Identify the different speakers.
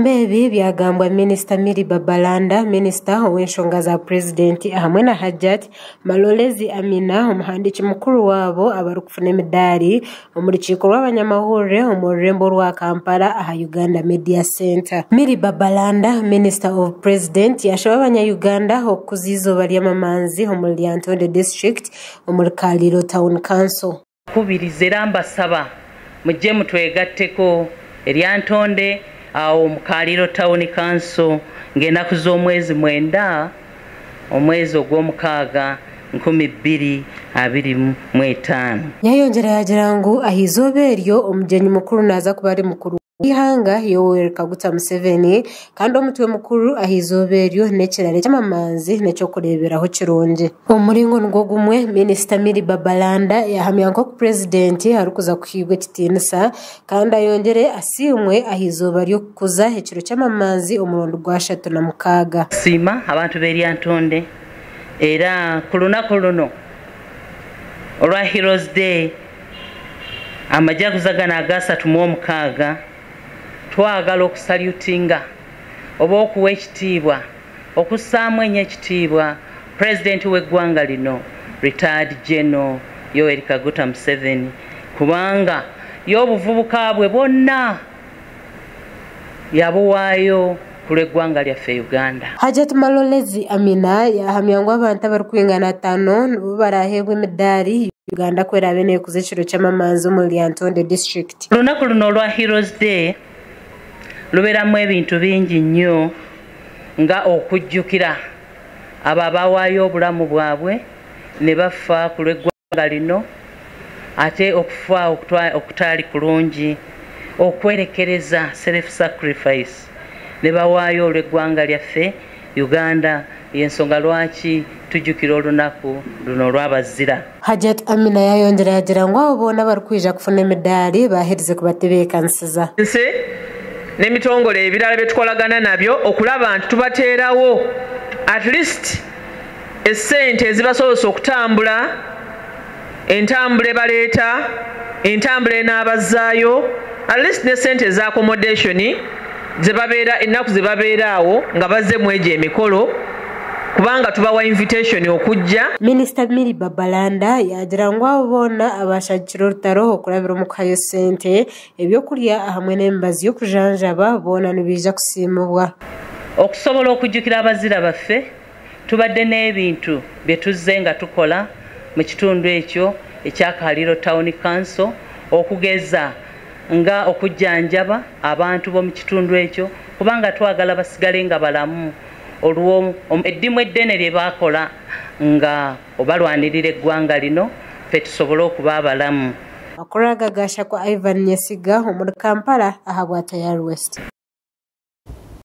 Speaker 1: Ebi byagambwa Minisita Milly Babalanda, Minisita ow'enshonga za Purezidenti hamwe na Hajjat Malolezi Amina omuhandiiki mukuru waabo abarikufuna emidaari omu rukiiko rw'abanyamahurire omu rurembo orwa Kampala aha Uganda Media Centre. Milly Babalanda, Minister of President yashaba abanya-Uganda okukuza eizooba ry'amamanzi omuri Lyantonde District omuri Kaliro Town Council.
Speaker 2: Mbakubiriza era mbasaba mujje mutwegatteko e Lyantonde awo mu Kaliro Town Council ng'enaku z'omwezi 9 omwezi ogw'omukaaga 2025.
Speaker 1: Yayongyera yagira ngu aha izooba eryo omugyenyi mukuru naaza kuba ari mukuru w'eihanga Yoweri Kaguta Museveni kandi omutwe mukuru aha izooba eryo n'ekirare ky'amamanzi n'ekyokureeberaho kirungi. Omu muringo nigwo gumwe, Minisita Milly Babalanda yahamya nk'oku Purezidenti arikuza kuhiibwa ekitiinisa kandi ayongyere asiimwe aha izooba ry'okukuza ekiro ky'amamanzi omurundi gwa 36.
Speaker 2: Siima abantu b'e Lyantonde era ku lunaku luno olwa Heroes Day amajaguza gano aga 36 twagala okusalutinga oba okuwa ekitiibwa okussaamu ennyo ekitiibwa pulezidenti w'eggwanga lino retired General Yoweri Kaguta Museveni kubanga y'obuvubuka bwe bwonna yabuwaayo ku lw'eggwanga lyaffe Uganda.
Speaker 1: Hajjat Malolezi Amina yahamya ngu abantu abarikwingana 5 nibo baraheebwa emidaari Uganda ku eraabe neekuza ekiro ky'amamanzi omuri Lyantonde District.
Speaker 2: Olunaku luno olwa Heroes Day lubeeramu ebintu bingi nnyo nga okujjukira abo abawaayo obulamu bwabwe ne bafa ku lw'eggwanga lino ate okufa okutaali kulungi okwerekereza self sacrifice ne bawaayo olw'eggwanga lyaffe Uganda y'ensonga lwaki tujjukira olunaku luno olw'abazira.
Speaker 1: Hajjat Amina yayongyera yagira ngu abo boona abarikwija kufuna emidaari baaherize kubatebeekanisiza.
Speaker 3: Nsi n'emitongole ebirala bye tukolagana nabyo okulaba nti tubateerawo at least essente ezibasobozesa okutambula entambula ebaleeta entambula enaabazaayo at least ne ssente eza accommodation zebabeera ennaku ze babeera awo nga bazze mu egyo emikolo kubanga tubawa invitation okujja.
Speaker 1: Minisita Milly Babalanda yagira ngu abo boona abashagikire orutaro okurabira omu kuhayo sente, ebyokurya hamwe n'emibazi y'okujanjaba boona nibaija kusiimibwa.
Speaker 2: Okusobola okujjukira abazira baffe tubadde n'ebintu bye tuzze nga tukola mu kitundu ekyo ekya Kaliro Town Council okugeza nga okujjanjaba abantu b'omu kitundu ekyo kubanga twagala basigale nga balamu olwo eddimu eddene lye baakola nga obalwanirira eggwanga lino ffe tusobole okuba abalamu.
Speaker 1: Amakuru aga gashakwa Ivan Nyesiga omuri Kampala ahabwa Tayari West.